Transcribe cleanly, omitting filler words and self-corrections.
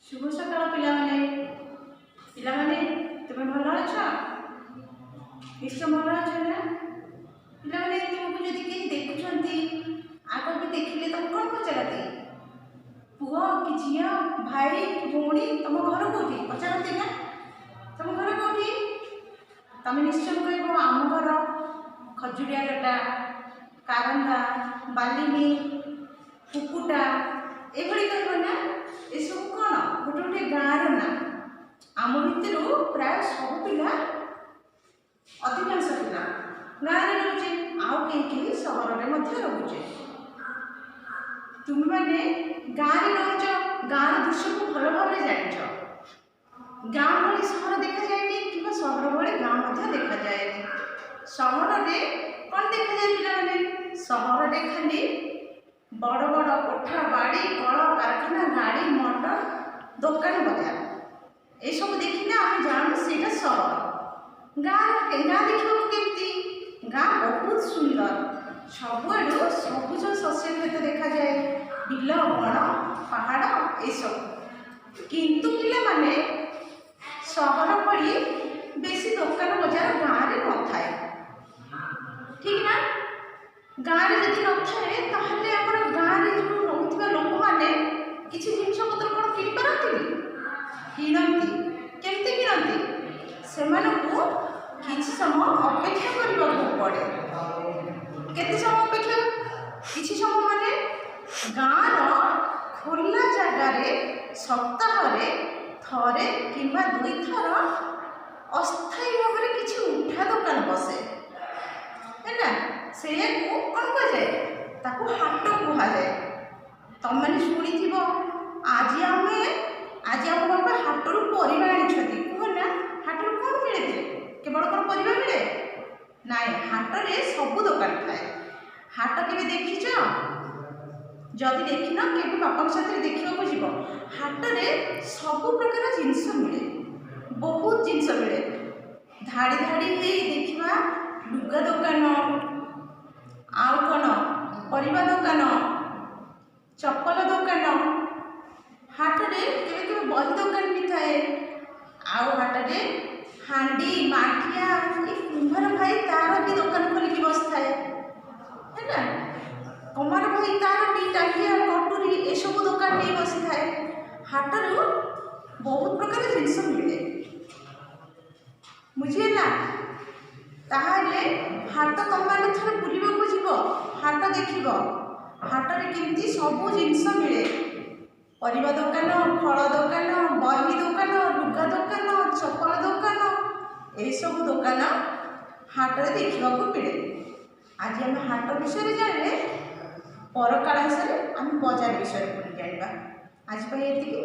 ଶୁଭ ସକାଳ ପିଲାମାନେ। ପିଲାମାନେ, ତୁମେ ଭଲ ଅଛ? ନିଶ୍ଚୟ ଭଲ ଅଛ ନା? ପିଲାମାନେ, ତୁମକୁ ଯଦି କେହି ଦେଖୁଛନ୍ତି, ଆଗକୁ ଦେଖିଲେ ତମକୁ କ'ଣ ପଚାରନ୍ତି? ପୁଅ କି ଝିଅ, ଭାଇ କି ଭଉଣୀ, ତମ ଘର କେଉଁଠି ପଚାରନ୍ତି ନା? ତମ ଘର କେଉଁଠି? ତମେ ନିଶ୍ଚୟ କହିବ, ଆମ ଘର ଖଜୁରିଆକଟା, କାରନ୍ଦା, ବାଲିମି, କୁକୁଟା, ଏଭଳି କହିବ ନା? ଏସବୁ କ'ଣ ଗୋଟେ ଗୋଟେ ଗାଁର ନାଁ। ଆମ ଭିତରୁ ପ୍ରାୟ ସବୁ ପିଲା, ଅଧିକାଂଶ ପିଲା ଗାଁରେ ରହୁଛେ, ଆଉ କେହି କେହି ସହରରେ ମଧ୍ୟ ରହୁଛେ। ତୁମେମାନେ ଗାଁରେ ରହୁଛ, ଗାଁର ଦୃଶ୍ୟକୁ ଭଲ ଭାବରେ ଜାଣିଛ। ଗାଁ ଭଳି ସହର ଦେଖାଯାଏନି କିମ୍ବା ସହର ଭଳି ଗାଁ ମଧ୍ୟ ଦେଖାଯାଏନି। ସହରରେ କ'ଣ ଦେଖାଯାଏ ପିଲାମାନେ? ସହରରେ ଖାଲି ବଡ଼ ବଡ଼ କୋଠା ବାଡ଼ି, କଳ କାରଖାନା, ଗାଡ଼ି ମଟର, ଦୋକାନ ବଜାର, ଏସବୁ ଦେଖିଲେ ଆମେ ଜାଣୁ ସେଇଟା ସହର। ଗାଁ ଦେଖିବାକୁ କେମିତି? ଗାଁ ବହୁତ ସୁନ୍ଦର। ସବୁଆଡ଼ୁ ସବୁଜ ଶସ୍ୟ କ୍ଷେତ ଦେଖାଯାଏ, ବିଲ, ବଣ, ପାହାଡ଼ ଏସବୁ। କିନ୍ତୁ ପିଲାମାନେ, ସହର ଭଳି ବେଶୀ ଦୋକାନ ବଜାର ଗାଁରେ ନଥାଏ, ଠିକ୍ ନା? ଗାଁରେ ଯଦି ନଥାଏ, ତାହେଲେ ଆମର ଗାଁରେ ଯେଉଁ ରହୁଥିବା ଲୋକମାନେ କିଛି ଜିନିଷପତ୍ର କ'ଣ କିଣିପାରନ୍ତିନି? କିଣନ୍ତି। କେମିତି କିଣନ୍ତି? ସେମାନଙ୍କୁ କିଛି ସମୟ ଅପେକ୍ଷା କରିବାକୁ ପଡ଼େ। କେତେ ସମୟ ଅପେକ୍ଷା? କିଛି ସମୟ ମାନେ ଗାଁର ଖୋଲା ଜାଗାରେ ସପ୍ତାହରେ ଥରେ କିମ୍ବା ଦୁଇଥର ଅସ୍ଥାୟୀ ଭାବରେ କିଛି ଉଠା ଦୋକାନ ବସେ, ହେଲା? ସେଇଆକୁ କ'ଣ କୁହାଯାଏ? ତାକୁ ହାଟ କୁହାଯାଏ। ତମେମାନେ ଶୁଣିଥିବ, ଆଜି ଆମ ବାପା ହାଟରୁ ପରିବା ଆଣିଛନ୍ତି, କୁହ ନା? ହାଟରୁ କ'ଣ ମିଳେ? କେବଳ କ'ଣ ପରିବା ମିଳେ? ନାଇଁ, ହାଟରେ ସବୁ ଦୋକାନ ଥାଏ। ହାଟ କେବେ ଦେଖିଛ? ଯଦି ଦେଖିନ, କେବେ ବାପାଙ୍କ ସାଥିରେ ଦେଖିବାକୁ ଯିବ। ହାଟରେ ସବୁ ପ୍ରକାର ଜିନିଷ ମିଳେ, ବହୁତ ଜିନିଷ ମିଳେ। ଧାଡ଼ି ଧାଡ଼ି ହେଇ ଦେଖିବା ଲୁଗା ଦୋକାନ, ଆଉ କ'ଣ, ପରିବା ଦୋକାନ, ଚପଲ ଦୋକାନ। ହାଟରେ କେବେ କେବେ ବହି ଦୋକାନ ବି ଥାଏ। ଆଉ ହାଟରେ ହାଣ୍ଡି, ମାଠିଆ, ଏ କୁମ୍ଭାର ଭାଇ ତାର ବି ଦୋକାନ ଖୋଲିକି ବସିଥାଏ, ହେଲା? କମାର ଭାଇ ତାର ବି ଟାହିଆ, କଟୁରୀ ଏସବୁ ଦୋକାନ ନେଇ ବସିଥାଏ। ହାଟରୁ ବହୁତ ପ୍ରକାର ଜିନିଷ ମିଳେ। ବୁଝିହେଲା? ତାହେଲେ ହାଟ ତମମାନେ ଥରେ ବୁଲିବାକୁ ଯିବ, ହାଟ ଦେଖିବ, ହାଟରେ କେମିତି ସବୁ ଜିନିଷ ମିଳେ। ପରିବା ଦୋକାନ, ଫଳ ଦୋକାନ, ବହି ଦୋକାନ, ଲୁଗା ଦୋକାନ, ଚପଲ ଦୋକାନ, ଏସବୁ ଦୋକାନ ହାଟରେ ଦେଖିବାକୁ ମିଳେ। ଆଜି ଆମେ ହାଟ ବିଷୟରେ ଜାଣିଲେ। ପର କ୍ଲାସରେ ଆମେ ବଜାର ବିଷୟରେ ପୁଣି ଜାଣିବା। ଆଜି ପାଇଁ ଏତିକି।